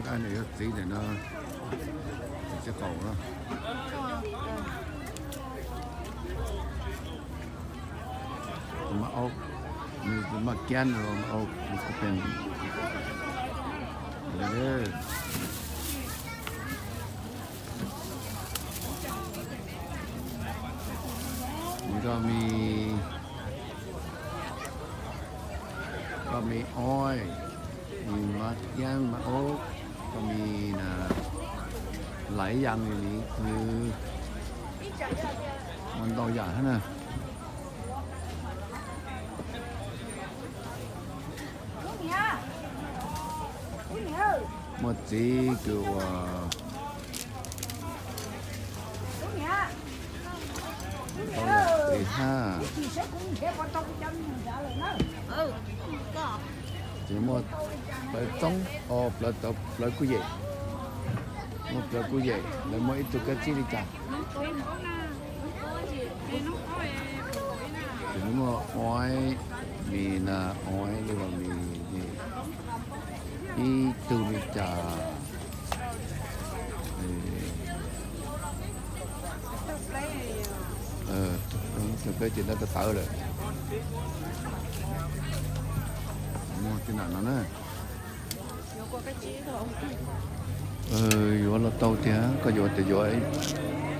Dab no yog txiv ntawm no, txiv qaum no. Tus maj aub, nws tus maj kiab no, maj aub, nws kuj pem. Nws koj me, koj me oib, nws maj kiab maj aub, koj me na, laiv yam li nws muaj ntau yam thiab na. Muaj txiv kws uas tau yam txiv hab. Ces muaj plawv txoob, o, plawv kuj yem, muaj plawv kuj yem, lawv muaj ib tug kab tsib li cas. Ces nws muaj oib, mis nas oib li los mis ib tug li cas. Tug pleb ces noj tawv tawv lawm. Muaj tej nam no na. Yuav los tau tiag, koj yuav tias yuav,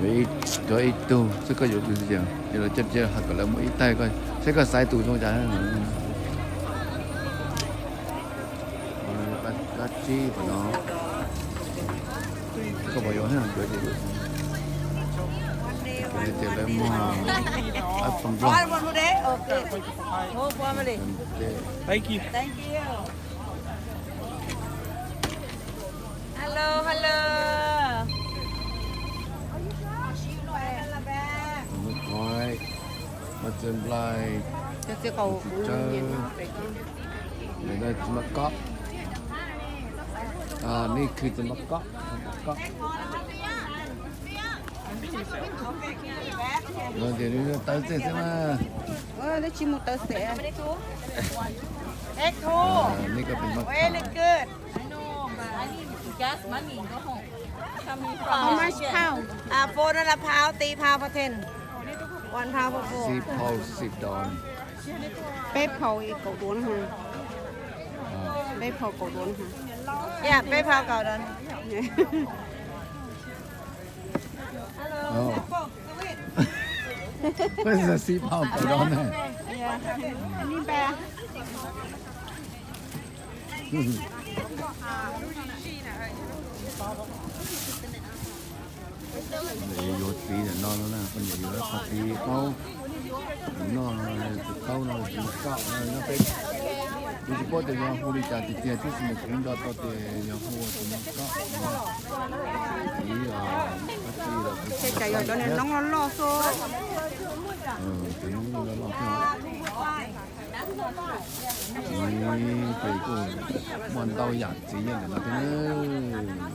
yuav ib tug xwb, koj yuav tus tias yuav los coj cia has kom lawv muaj ib taig, saib koj xaiv tus zoo cas. Kab tsib tom no, koj puas yuav thiab, yuav ces yuav. Ces lawv muag ab pog Nplog. Thank you. Hello, hello. Muaj txiv nplai, muaj txiv tsawb, txiv mab kob. Nej khwv txiv mab kob, txiv mab kob. Tias nws tawv xwb mas. Tsis mus tawv xwb. Nej koj txiv mab kob. How much pound? Four dollar pound, three pound for ten. One pound for four. Six pound, six dollar. Peb pound kaum dollar na. Peb pound kaum dollar na. Yeah, peb pound kaum dollar. Peb pound kaum dollar na. Yuav txiv ntawm no no na, koj niam yuav qhov txiv qaub. Tus no, tus qaub no txiv mab kob no, nyob peb, kuv tsis paub tias yog hu li cas tiag tiag, tab sis mas kuv nco tau tias yog hu txiv mab kob. Txiv, txiv, ces cas yog cov niag noob loj loj xwb. Cov noob loj loj thiab. Txiv ces kuj muaj ntau yam txiv nyob ntawm no thiab na.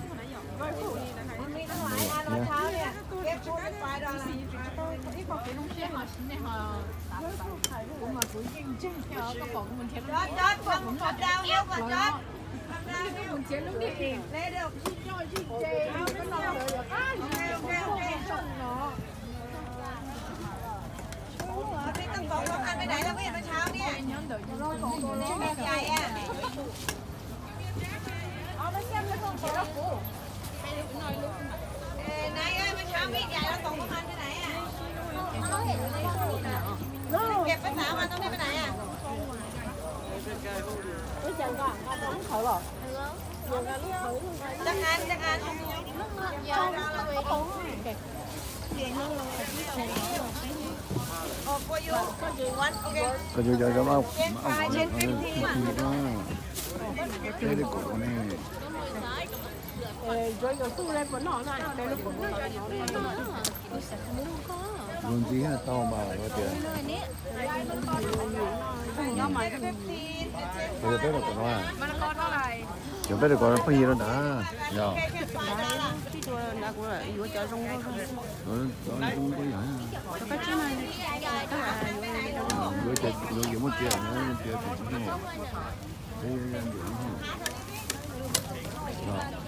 Koj yuav cov, cov, peb li kaum ne. Luag ntxhi tau mas tias, yog peb li kaum no, yog peb li kaum no pheej yig rau ntawd yog. Yuav ces yuav muab txiav, txiav tsis tau.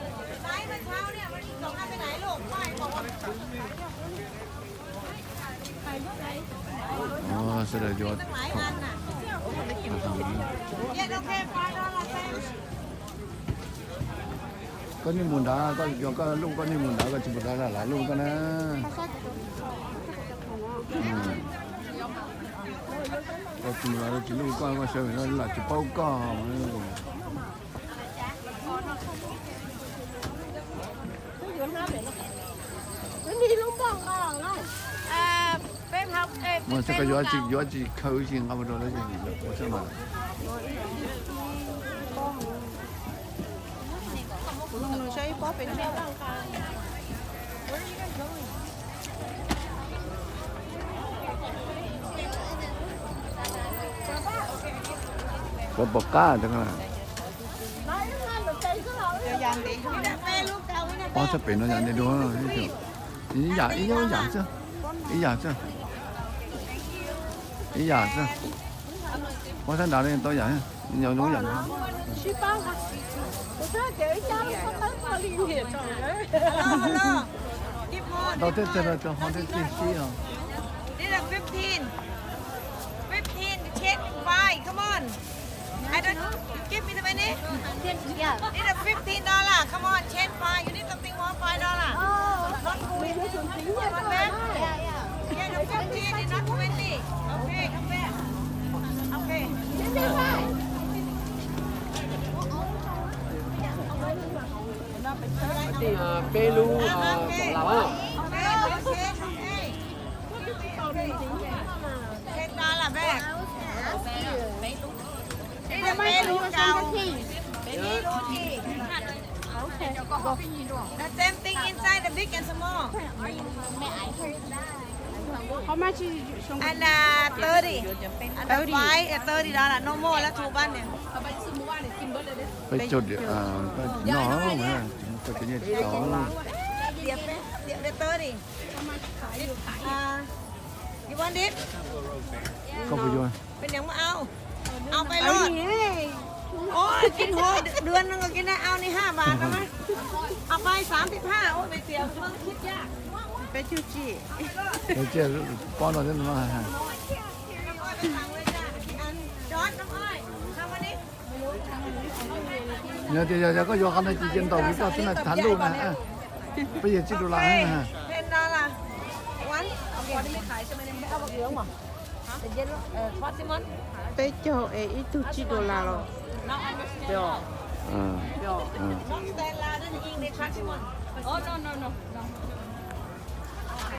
Sawv daws yuav, koj nej mus nrad, koj yuav koj lub koj nej mus nrad, koj tsis mus nrad lam lub koj na. Koj tsis mus nrad tsis lub koj, koj sawv no lam tsis paub koj. Mus saib koj yuav tsis, yuav tsis khaws tsis nqa mus rau lawv ua saib mas. Koj pom qab, ob sab pem no yam nej dua, ib yam, ib yam xwb, ib yam xwb, ib yam xwb. Ob sab nrad tau yam, nyob zoo yam. Tau tej tag los rau qhov tej txiaj sib os. Fifteen, ten, five, come on. I don't know. You give me the money? Need a fifteen dollar. Come on, ten, five. You need something more, five dollar. Not good. One back. Yeah, the fifteen is not twenty. Okay, come back. Okay. Peb lub laus. Ten dollar back. Peb lub kaus. The same thing inside the big and small. How much is it? And uh, thirty. And the five, uh, thirty dollar. No more, la two bun. Peb caug, no, koj cov nyiaj tsis tau. Thirty. You want it? Koj puas yuav? Peb niam muab au. Au pais los. Ôi, kinh hồn, đứa nó cái này ao ni ha bà nó. Ao pais xám thịt ha, ôi mày tiểu hơn khít ya. Peb caug tsib. Peb caug, pom no thiab no. Yog tias yog koj yuav qhov no ces cia ntaus kuv coj xwb na, thav luj na. Peb yog tsib dollar na. Peb caug es ib tug tsib dollar los.